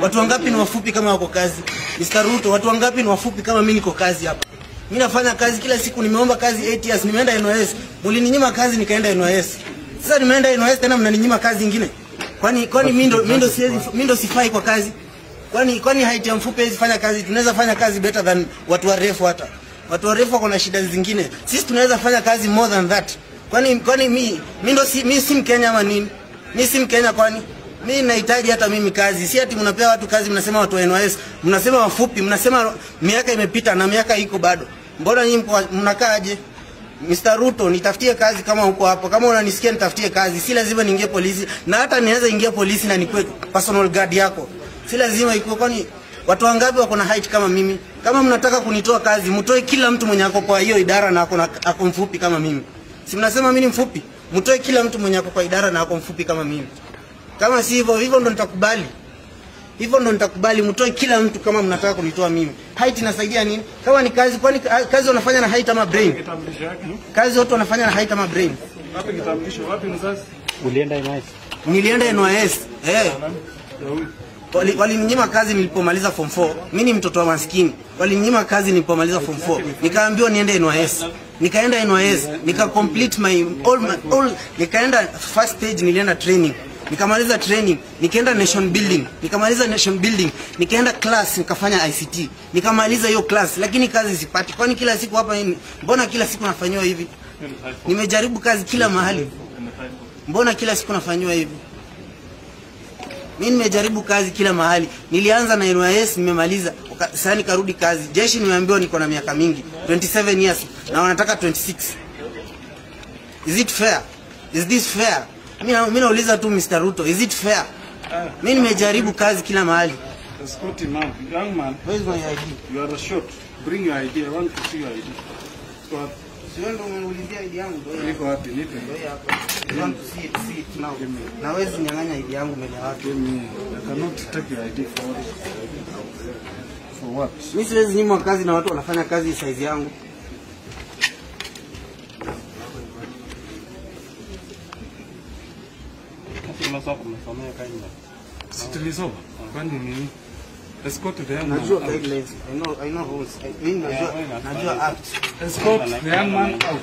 Watu wangapi ni wafupi kama wako kazi? Mr. Ruto, watu wangapi ni wafupi kama mimi niko kazi hapa? Mimi nafanya kazi kila siku, nimeomba kazi 8 years, nimeenda NYS. Mlininyima kazi nikaenda NYS. Sasa nimeenda NYS tena mnaninyima kazi nyingine. Kwani mimi ndo sifai kwa kazi? Kwani height ya mfupi hizi fanya kazi? Tunaweza fanya kazi better than watu warefu hata. Watu warefu wako na shida zingine. Sisi tunaweza fanya kazi more than that. Kwani mimi si Mkenya ama nini? Mimi si Mkenya kwani? Mimi nahitaji hata mimi kazi. Si ati mnapea watu kazi mnasema watu wa NYS, mnasema wafupi, mnasema miaka imepita na miaka iko bado. Mbona nyinyi mnakaaje? Mr. Ruto, nitafutie kazi kama uko hapo. Kama unanisikia nitafutie kazi. Si lazima niingie polisi, na hata niweza ingia polisi na nikuwe personal guard yako. Si lazima ikuwe, kwani watu wangapi wako na height kama mimi? Kama mnataka kunitoa kazi, mtoe kila mtu mwenye ako kwa hiyo idara na ako mfupi kama mimi. Si mnasema mimi ni mfupi? Mtoe kila mtu mwenye ako kwa idara na ako mfupi kama mimi. Kama si hivyo, hivyo ndo nitakubali. Hivyo ndo nitakubali, mtoe kila mtu kama mnataka kunitoa mimi. Height inasaidia nini? Kama ni kazi, kwani kazi wanafanya na height ama brain? Kazi watu wanafanya na height ama brain? Wapi kitambulisho? Wapi mzazi? Ulienda NYS? Nilienda NYS. Walininyima kazi nilipomaliza form 4. Mimi ni mtoto wa maskini. Walininyima kazi nilipomaliza form 4. Nikaambiwa niende NYS. Nikaenda NYS, nika complete my all nikaenda first stage, nilienda training. Nikamaliza training, nikaenda nation building, nikamaliza nation building, nikaenda class nikafanya ICT. Nikamaliza hiyo class lakini kazi sipati. Kwani kila siku hapa mbona kila siku nafanywa hivi? Nimejaribu kazi kila mahali. Mbona kila siku nafanywa hivi? Mimi nimejaribu kazi kila mahali. Nilianza na NYS nimemaliza. Sasa nikarudi kazi. Jeshi nimeambiwa niko na miaka mingi, 27 years na wanataka 26. Is it fair? Is this fair? Mimi nauliza tu Mr. Ruto, is it fair? Mimi nimejaribu kazi kila mahali. Escort him out. Young man, where is my ID? You are short. Bring your ID. I want to see your ID. So sio ndo umeniulizia ID yangu ndio. Niko wapi? Nipe. Ndio hapa. You want to see it, see it now. Na wewe nyang'anya ID yangu mbele ya watu. I cannot take your ID for what? For what? Mimi siwezi nyimwa kazi na watu wanafanya kazi size yangu. Situlisoma. Kwani nini? Escort the young man. Najua guidelines. I know rules. Mimi najua act. Escort the young man out.